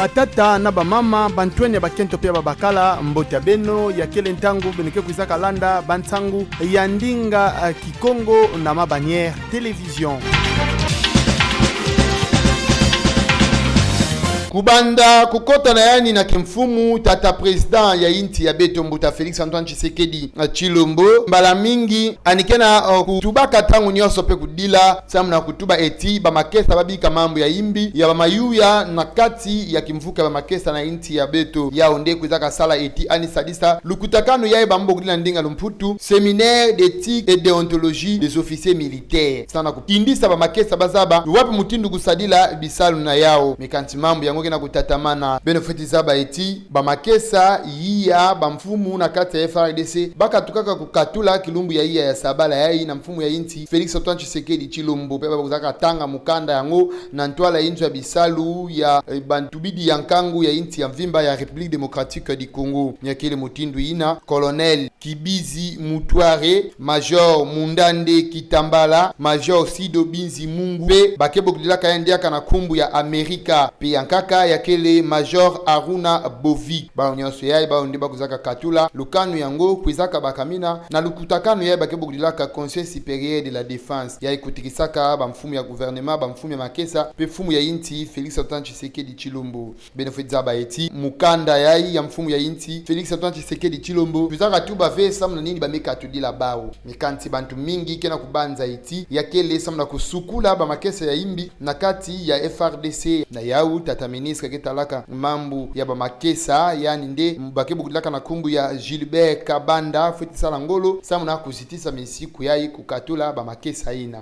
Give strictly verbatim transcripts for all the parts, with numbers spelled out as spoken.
Batata na bamama, bantwenya ya bakento pe ya babakala, mbote ya beno, ya kele ntangu beno ke kwizaka landa bansangu ya ndinga, eh, Kikongo na Mabanière Télévision. Kubanda kukota na yandi na kimfumu, tata président ya insi ya beto, mbuta Félix Antoine Tshisekedi Tshilombo, mbala mingi yandi ke na, uh, kutubaka ntangu nyonso pe kudila, samu na kutuba eti bamakesa babika mambu ya imbi, ya bamayuya na kati ya kimvuka ya bamakesa na insi ya beto. Yawu nde kwizaka sala eti yandi sadisa lukutakanu yayi bambo kudila ndinga lumputu, séminaire d'éthique et déontologie des officiers militaires. Samu na kutindisa bamakesa bazaba wapi mutindu kusadila bisalu na yawu. Mais kansi mambu yango ke na kutatamana. Beno fweti zaba eti bamakesa, iya, bamfumu na kati ya F R D C bakatukaka kukatula kilumbu ya iya ya sabala yayi na mfumu ya insi Félix Antoine Tshisekedi Tshilombo, pe bakwizaka tanga mukanda yango na ntwala ya inzo ya bisalu ya, eh, bantubidi ya nkangu ya insi ya mvimba ya République Démocratique du Congo. Ni ya kele mutindu yina, Colonel Kibizi Mutware, Major Mundande Kitambala, Major Sido Binzi Mungu, pe ba ke bokilaka yandi diaka na nkumbu ya Amerika, pe ya nkaka ya kele Major Aruna Bovic. Bawu nyonso yayi, bawu nde ba kwizaka katula lukanu yango, kwizaka baka mina na lukutakanu yayi ba ke bokilaka Conseil Supérieur de la Défense, yayi kutikisaka bamfumu ya gouvernement, bamfumu ya makesa, pe mfumu ya insi Félix Antoine Tshisekedi Tshilombo. Beno fweti zaba eti mukanda yayi ya mfumu ya insi Félix Antoine Tshisekedi Tshilombo, kwizaka tuba ve samu na nini ba me katudila bawu. Mais kansi bantu mingi ke na kubanza eti ya kele samu na kusukula bamakesa ya imbi na kati ya F R D C. Na yawu, tata ministre ke talaka mambu ya bamakesa, yandi nde ba ke bokilaka na nkumbu ya Gilbert Kabanda, fweti sala ngolo samu na kuzitisa misiku yayi kukatula bamakesa yina.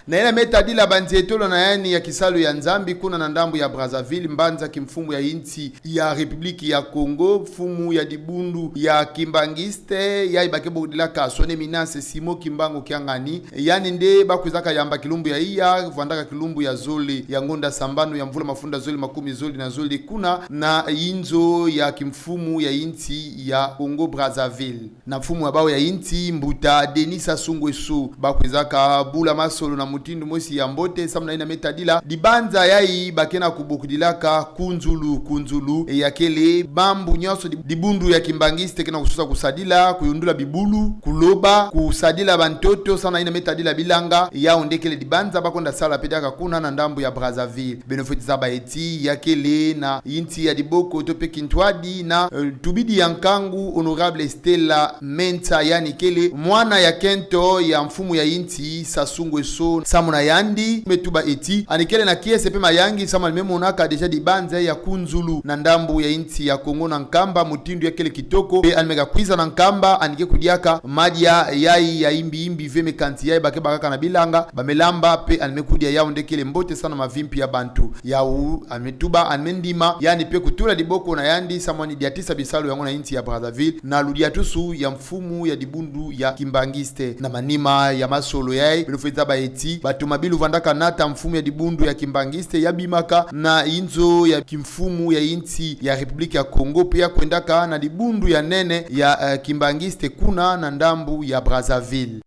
Na yina me tadila banzietolo na yandi ya kisalu ya Nzambi kuna na ndambu ya Brazzaville, mbanza kimfumu ya insi ya République ya Congo, mfumu ya dibundu ya kimbanguiste, yayi ba ke bokilaka Son Éminence Simon Kimbangu Kiangani, yandi nde ba kwizaka yamba kilumbu ya iya, vwandaka kilumbu ya zole ya ngonda sambanu ya mvula mafunda zole makumi zole na zole kuna na inzo ya kimfumu ya insi ya Congo Brazzaville. Na mfumu ya bawu ya insi, mbuta Denis Sassou Nguesso, ba kwizaka bula masolo na mutindu mosi ya mbote samu na yina me tadila dibanza yayi ba ke na kubokudilaka kunzulu, kunzulu, e, ya kele mambu nyonso di-, dibundu ya kimbanguiste ke na kusosa kusadila, kuyundula bibulu, kuloba, kusadila bantoto samu na yina me tadila bilanga. Yawu nde kele dibanza ba kwenda sala pe diaka kuna na ndambu ya Brazzaville. Beno fweti zaba eti ya kele na insi ya diboko to pe kintwadi na, eh, ntubidi ya nkangu, Honorable Stella Mensah, yandi kele mwana ya kento ya mfumu ya insi Sassou Nguesso. Samu na yandi, me tuba eti yandi kele na kiese pe mayangi samu yandi me monaka déjà dibanza ya kunzulu na ndambu ya insi ya Congo na Nkamba, mutindu ya kele kitoko, pe yandi me ka kwiza na Nkamba, yandi ke kudiaka madia yayi ya imbi imbi ve, mais kansi yayi ba ke bakaka na bilanga, ba me lamba, pe yandi me kudia. Yawu nde kele mbote samu na mavimpi ya bantu. Yawu yandi me tuba, yandi me ndima, yandi pe kutula diboko na yandi samu yandi diatisa bisalu yango na insi ya Brazzaville, na ludiatusu ya mfumu ya dibundu ya kimbanguiste. Na manima ya masolo yayi, beno fweti zaba eti bato mabi luvandaka nata mfumu ya dibundu ya kimbanguiste ya bimaka na inzo ya kimfumu ya insi ya République ya Congo, pe ya kwendaka na dibundu ya nene ya, eh, kimbanguiste kuna na ndambu ya Brazzaville.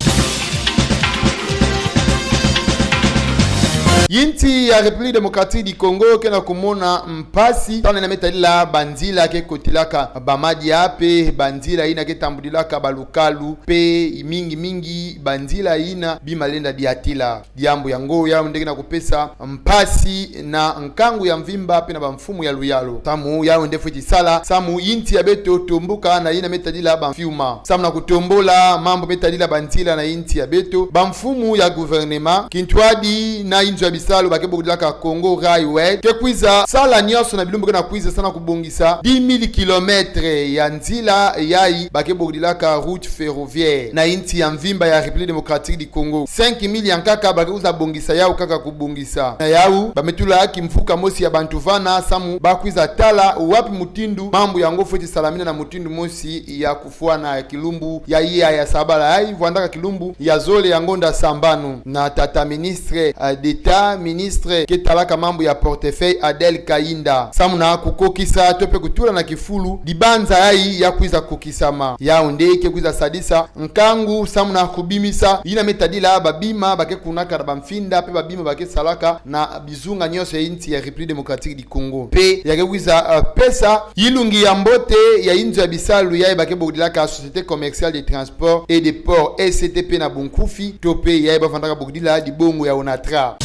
Insi ya République Démocratique du Congo ke na kumona mpasi samu na yina me tadila banzila ke kotilaka bamadia pe banzila yina ke tambudilaka balukalu, pe mingi mingi banzila yina bima lenda diatila. Diambu yango yawu nde ke na kupesa mpasi na nkangu ya mvimba pe na bamfumu ya luyalu. Samu yawu nde fweti sala samu insi ya beto tombuka na yina me tadila bamfiuma. Samu na kutombola mambu me tadila banzila na insi ya beto, bamfumu ya gouvernement, kintwadi na inzo ya bisalu ba ke bokudilaka Congo Railway, ke kwiza sala nyonso na bilumbu ke na kwiza samu na kubongisa dix mille kilomètres ya nzila yayi ba ke bokudilaka route ferroviaire na insi ya mvimba ya République Démocratique du Congo. Cinq mille ya nkaka ba ke kwiza bongisa yawu kaka kubongisa. Na yawu, ba me tula kimvuka mosi ya bantu vana samu ba kwiza tala wapi mutindu mambu yango fweti salamina na mutindu mosi ya kufwana. Ya kilumbu ya iya ya sabala yayi, vwandaka kilumbu ya zole ya ngonda sambanu, na tata ministre, eh, d'État ministre ke talaka mambu ya portefeuille Adèle Kayinda, samu na kukokisa to pe kutula na kifulu dibanza yayi ya kwiza kukisama. Yau nde ke kwiza sadisa nkangu samu na kubimisa yina me tadila babima ba ke kunaka na bamfinda pe babima ba ke salaka na bizunga nyonso ya insi ya République Démocratique du Congo. Pe ya ke kwiza, eh, pesa yilungi ya mbote ya inzo ya bisalu yayi ba ke bokudilaka Société Commerciale des Transports et des Ports, S C T P na bunkufi, to pe yayi ba vandaka bokudila dibongo ya ONATRA.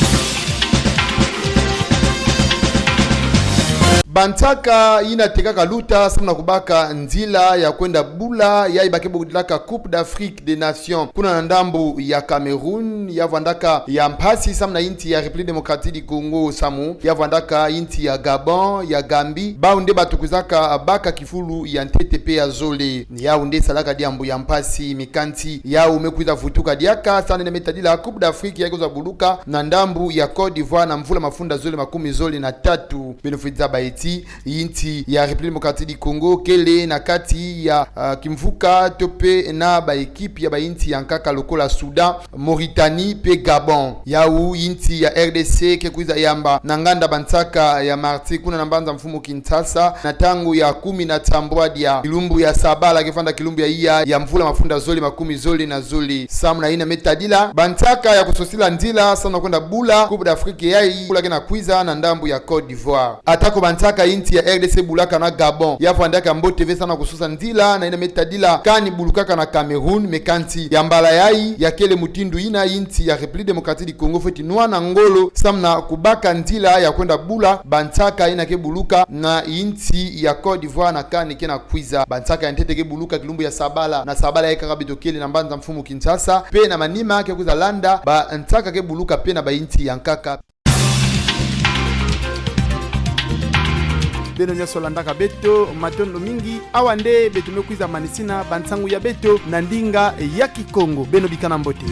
Bansaka yina tekaka luta samu na kubaka nzila ya kwenda bula yayi ba ke bokudilaka Coupe d'Afrique des Nations kuna na ndambu ya Cameroun, ya vandaka ya mpasi samu na insi ya République Démocratique du Congo samu ya vandaka insi ya Gabon, ya Gambie, bau nde batu kwizaka baka kifulu ya ntete pe ya zole. Yau nde salaka diambu ya mpasi, mais kansi yau me kwiza vutuka diaka samu na yina me tadila Coupe d'Afrique ya kwiza buluka na ndambu ya Côte d'Ivoire na mvula mafunda zole makumi zole na tatu. Beno fwe zaba ti insi ya République Démocratique du Congo kele na kati ya, ah, kimvuka to pe na ba équipe ya ba insi ya nkaka lokola Soudan, Mauritanie pe Gabon. Yau insi ya R D C ke kwiza yamba na nganda bansaka ya Martyrs kuna na mbanza mfumu Kinshasa na ntangu ya kumi na sambwadia, kilumbu ya sabala ke vanda kilumbu ya iya ya mvula mafunda zole makumi zole na zole. Samu na yina me tadila bansaka ya kusosila nzila samu na kwenda bula Coupe d'Afrique yayi, bula ke na kwiza na ndambu ya Côte d'Ivoire. Atako bansaka insi ya R D C bulaka na Gabon ya vandaka mbote ve samu na kusosa nzila na yina me tadila CAN bulukaka na Cameroun, mais kansi ya mbala yayi ya kele mutindu yina insi ya République Démocratique du Congo fweti nwana ngolo samu na kubaka nzila ya kwenda bula bansaka yina ke buluka na insi ya Côte d'Ivoire na CAN ke na kwiza. Bansaka ya ntete ke buluka kilumbu ya sabala, na sabala yayi kaka beto kele na mbanza mfumu Kinshasa, pe na manima ke kwiza landa bansaka ke buluka pe na ba insi ya nkaka. Beno nyonso landaka beto, matondo mingi. Awa nde beto me kwiza manisina bansangu ya beto na ndinga ya Kikongo. Beno bikana mbote.